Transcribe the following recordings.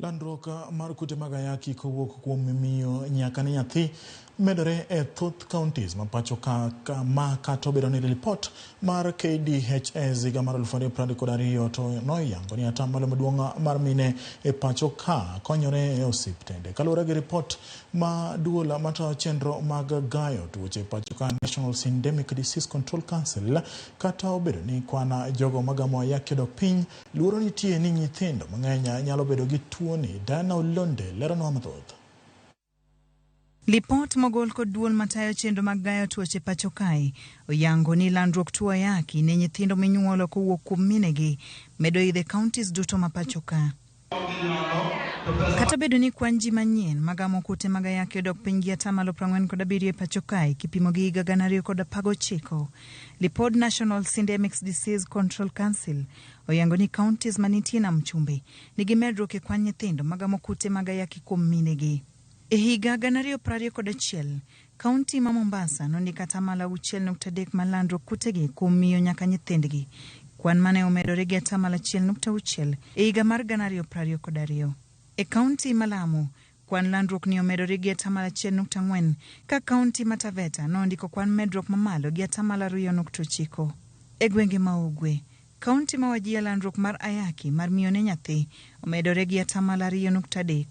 Landruok mar kute mag ayaki kowuok kuom miyo nyaka ne nyathi medore e thoth counties ma pacho ka ma kata obedo ni lipot mar KDHS higa mar 2022 to noyango ni atamalo maduong' mar mine e pacho ka konyore e osiptende. Kaluwore gi ripot ma duol matayo chenro mag gayo tuoche e pacho ka National Syndemic Disease Control Council, kata obedo ni kwan jogo magamo ayaki odok piny, luoro nitie ni nyithindo mang'eny nyalo bedo gi tuoni. Diana Olonde leronwa mathoth. Lipot mogol kod duol matayo chenro mag gayo tuoche pacho kae oyango ni landruok tuo ayaki ne nyithindo minyuolo kowuok kuom minegi medo idho e counties duto ma pacho ka. Kata obedo ni kwan ji manyien magamo kute mag ayaki odok piny gi atamalo 47 e pacho kae kipimo gi higa 2019, lipod National Syndemics Disease Control Council oyango ni counties manitie nam chumbi nigi medruok e kwan nyithindo magamo kute mag ayaki kuom minegi. E higa 2021, kaunti ma Mombasa nondiko atamalo 6.3 mar landruok kutegi kuom miyo nyaka nyithindgi, kwan mane omedore gi atamalo 1.6 e higa mar 2022. E kaunti ma Lamu, kwan landruok ni omedore gi atamalo 1.4 ka kaunti ma Taveta nondiko kwan medruok mamalo gi atamalo 2.9. E gwenge ma Ugwe, kaunti ma Wajir landruok mar ayaki mar miyo ne nyathi omedore gi atamalo 2.3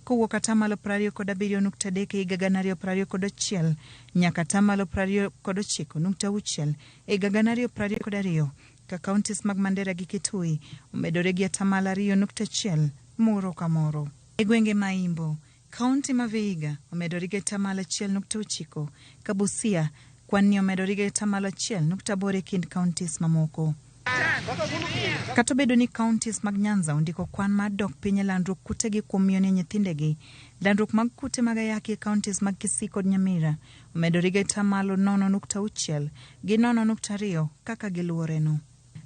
kowuok atamalo 27.3 e higa 2021 nyaka atamalo 29.6 e higa 2022 ka counties mag Mandera gi Kitui omedore gi atamalo 2.1 moro ka moro. E gwenge ma Imbo, kaunti ma Vihiga omedore gi atamalo 1.9 ka Busia kwan ni omedore gi atamalo 1.8 e kind counties mamoko. Kata obedo ni counties mag Nyanza ondiko kwan mar dok piny e landruok kutegi kuom miyo ne nyithindegi, landruok mag kute mag ayaki e counties mag Kisii kod Nyamira omedore gi atamalo 0.6 gi 0.2 kaka giluworeno.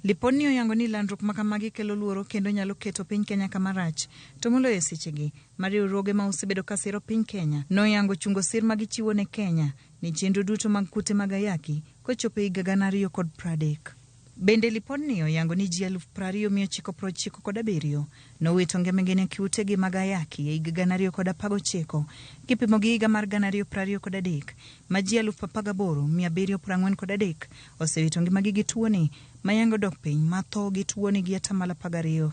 Lipodni oyango ni landruok ma kamagi kelo luoro kendo nyalo keto piny Kenya kama rach, to moloyo e sechegi ma riwruoge ma osebedo ka siro piny Kenya noyango chungo sir ma gichiwo ne Kenya ne chenro duto mag kute mag ayaki kochopo e higa 2030. Bende lipodni oyango ni ji 20,997 nowito ngimagi ne kutegi mag ayaki e higa 2019 kipimo gi higa mar 2023 ma ji 18,743 osewito ngimagi gi tuoni mayango dok piny ma tho gi tuoni gi atamalo 12.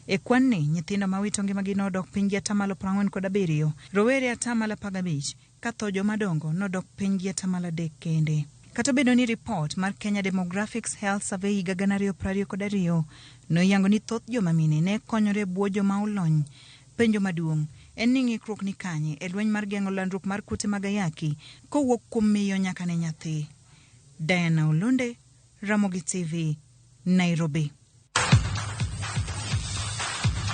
E kwan ni, nyithindo mawito ngimagi nodok piny gi atamalo 47, rowere atamalo 15, ka tho jomadongo nodok piny gi atamalo 3 kende. Kata obedo ni ripot mar Kenya Demographics Health Survey higa 2022 noyango ni thoth joma mine ne konyore e bwo joma olony, penjo maduong' en ni ng'ikruok ni kanye e lweny mar geng'o landruok mar kute mag ayaki kowuok kuom miyo nyaka ne nyathi. Diana Olonde, Ramogi TV, Nairobi.